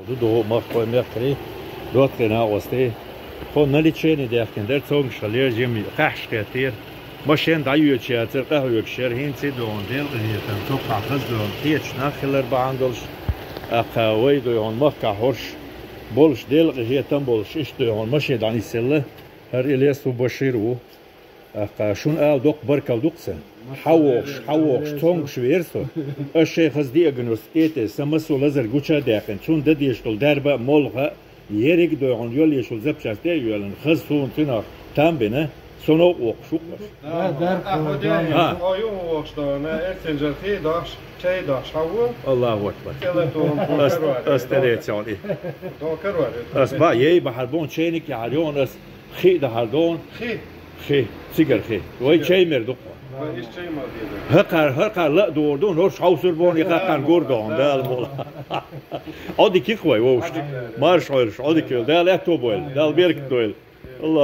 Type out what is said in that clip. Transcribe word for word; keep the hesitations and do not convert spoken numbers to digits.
Ду догӀу махкой мехкарий, доттагӀий накъостий. Тхо на лечение даьхкина дара, цомгаш хилла, жимма къаьхьаш кхеттера. Машен дӀайоьдуш яцара, къахьоьгуш яра, хӀинца а догӀун Делан къахетам, цу кхахь хаза догӀун кхеташ нах хилар бахьана долуш. ТӀаккха вай догӀун махкахь хӀорш болуш, Делан къахетам болуш, иштта догӀун машен дӀанисъелла. ХӀара Илесов Башир ву. ТӀаккха шуна ала доккха баркалла ду-кх сан. ХьавогӀуш, хьавогӀуш, цомгаш веара со. Ас шайх хаза диагноз тӀе а тесна, сан массо а лазар гуча а даьккхина, цунна дан дезаш долу дарба а, молха а, ерриг а дойгӀун йоллуш йолу запчасть тӀе а йоьллина, хаза суна цуьнах там бина, со новкъа воккхуш ву-кх аш. Да, да, да. А, хӀо де, хӀо ю воккхуш дона, эрсинчара хи дохуш, чай дохуш, хьан ву? Аллаху акбар. Ас, ас тӀе лецахьуна и. Ас ба, ей бахьар бон чайник яхьар йогӀун ас. Хи а дахьар догӀун? Хи. Хи. Цигара хи. Вай чай мер ду-кх. Вай иш чай мер ду. ХӀокхара, хӀокхара ла а догӀур ду, норш хьовсур боху, и кхаккхарна гур догӀун, Дала мукъ лахь. Ӏодика йи-кх вай вовшашка. Марша Ӏойла шу, Ӏодика йойла. Дала аьтто бойла, Дала беркат дойла. Аллаху